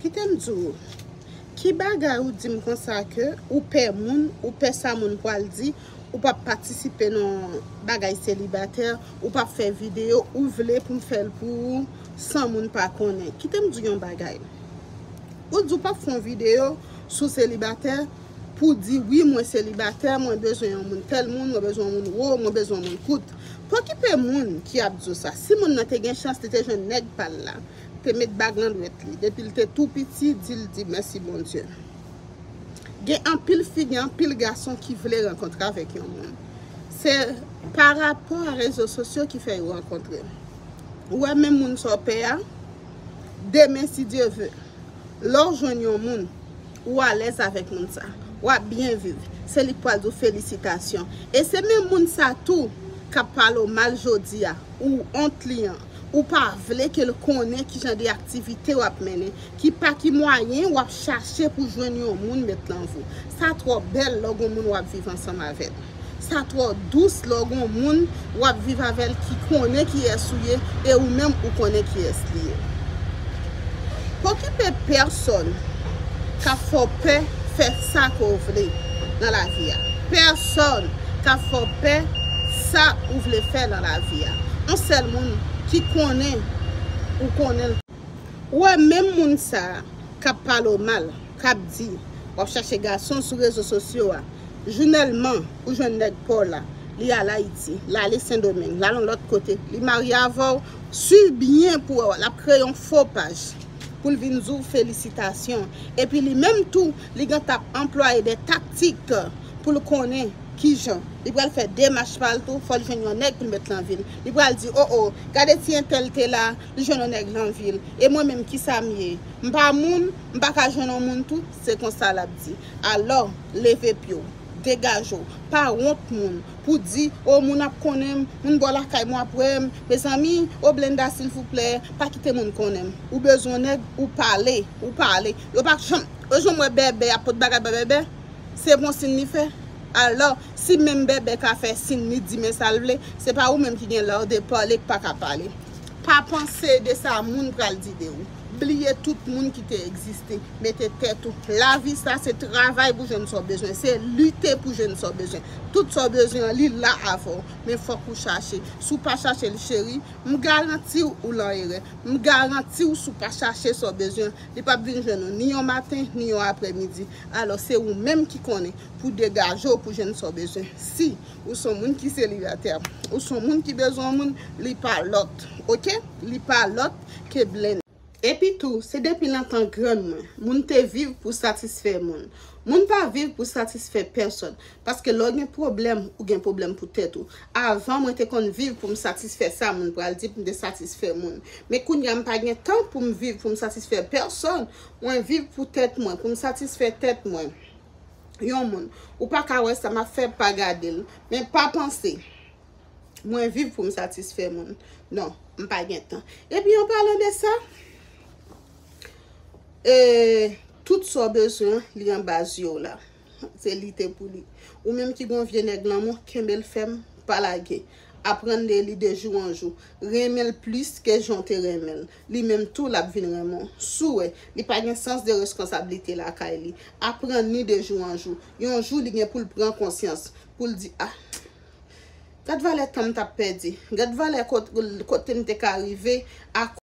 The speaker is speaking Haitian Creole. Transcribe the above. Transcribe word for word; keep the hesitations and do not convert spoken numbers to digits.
Kite m di w, ki bagay ou di m konsa ke ou pè moun, ou pè sa moun pral di, ou p ap patisipe nan bagay selibatè, ou p ap fè videyo, ou vle pou m fè l pou ou san moun pa konnen. Kite m di w yon bagay. Ou di w p ap fè yon videyo sou selibatè pou di, wi, mwen selibatè, mwen bezwen yon moun tèl moun, mwen bezwen yon moun wo, mwen bezwen yon moun kout. Pa okipe moun ki ap di w sa. Si moun nan te gen chans, li te jwenn nèg pa l la, te met bag nan dwèt li. Depi l te tou piti, di l di mèsi Bondye. Gen anpil fi, gen anpil gason ki vle rankontre avèk yon moun. Se pa rapò a rezo sosyo ki fè yo rankontre. Ou wè menm moun sa w pè a, demen si Dye ve, lè w jwenn yon moun, ou alèz avèk moun sa, w ap byen viv, se li k pral di w felisitasyon. E se menm moun sa tou k ap pale w mal jodi a, ou ont li an, ou pa vle ke l konnen ki jan de aktivite w ap mennen, ki pa ki mwayen w ap chache pou jwenn yon moun met nan vi w. Sa twò bèl lè w gen yon moun w ap viv ansanm avè l. Sa twò dous lè w gen yon moun w ap viv avè l ki konnen kiyès ou ye e ou menm ou konnen kiyès li ye. Pa okipe pèsòn k ap fè w pè fè sa ke w vle nan lavi a. Pèsòn k ap fè w pè sa ou vle fè nan lavi a. Yon sèl moun ki konnen ou konnen l. Ou wè menm moun sa a k ap pale w mal, k ap di, w ap chache gason sou rezo sosyo a. Jounèlman, ou jwenn nèg pa w la, li al Ayiti, l ale Sendomeng, l al yon lòt kote, li marye avè w, si byen pou w, l ap kreye yon fo paj pou l vin di w felisitasyon. Epi li menm tou, li gentan ap anplwaye de taktik pou l konnen kijan. Li pral fè demach pa l tou, fò l jwenn yon nèg pou l met nan vi l. Li pral di, o, o, gade ti entèl te la, li jwenn yon nèg nan vi l. E mwen menm, kisa m ye? M pa moun, m pa ka jwenn yon moun tou? Se konsa l ap di. Alò, leve pye w, degaje w, pa wont moun, pou di, o, moun ap konnen m, moun bò lakay mwen ap wè m. Mezanmi, o Blenda, silvouplè, pa kite moun konnen m. Ou bezwen nèg, ou pale, ou pale. Yo pa janm, yo janm wè bèbè ap pot bagay ba bèbè. Se bon siy li fè. Alò, si menm bèbè ka fè siy li di men sa l vle, se pa ou menm ki gen lòd de pale k pa ka pale. Pa panse de sa moun pral di de ou. Bliye tout moun ki te egziste. Mete tèt ou. Lavi sa se travay pou jwenn sa w bezwen. Se lite pou jwenn sa w bezwen. Tout sa w bezwen an, li la avè w. Men fòk ou chache. Si w pa chache l, cheri, m garanti w, ou lan erè. M garanti w, si w pa chache sa w bezwen, li p ap vin jwenn ou ni yon maten, ni yon aprèmidi. Alò, se ou menm ki konnen pou degaje w, pou jwenn sa w bezwen. Si ou se yon moun ki selibatè, ou se yon moun ki bezwen yon moun, li pa lòt, oke? Li pa lòt ke Blenda. Epi tou, se depi nan tan grann mwen, moun te viv pou satisfè moun. Moun pa viv pou satisfè pèsòn. Paske lè w gen pwoblèm, ou gen pwoblèm pou tèt ou. Avan, mwen te konn viv pou m satisfè sa moun pral di, pou m te satisfè moun. Men kounye a, m pa gen tan pou m viv pou m satisfè pèsòn. Mwen viv pou tèt mwen, pou m satisfè tèt mwen. Yon moun, ou pa ka wè sa m ap fè, pa gade l. Men pa panse mwen viv pou m satisfè moun. Non, m pa gen tan. Epi, an palan de sa, e, tout sa w bezwen, li anba zye w la. Se lite pou li. Ou menm ki gon vye nèg lanmou, kenbe l fèm, pa lage. Aprann de li de jou an jou. Renmen l plis ke jan w te renmen l. Li menm tou, l ap vin renmen w. Si w wè, li pa gen sans de reskonsablite lakay li. Aprann li de jou an jou. Yon jou, li gen pou l pran konsyans, pou l di, a, gad valè tan m t ap pèdi. Gad valè kot-, kote m te ka rive ak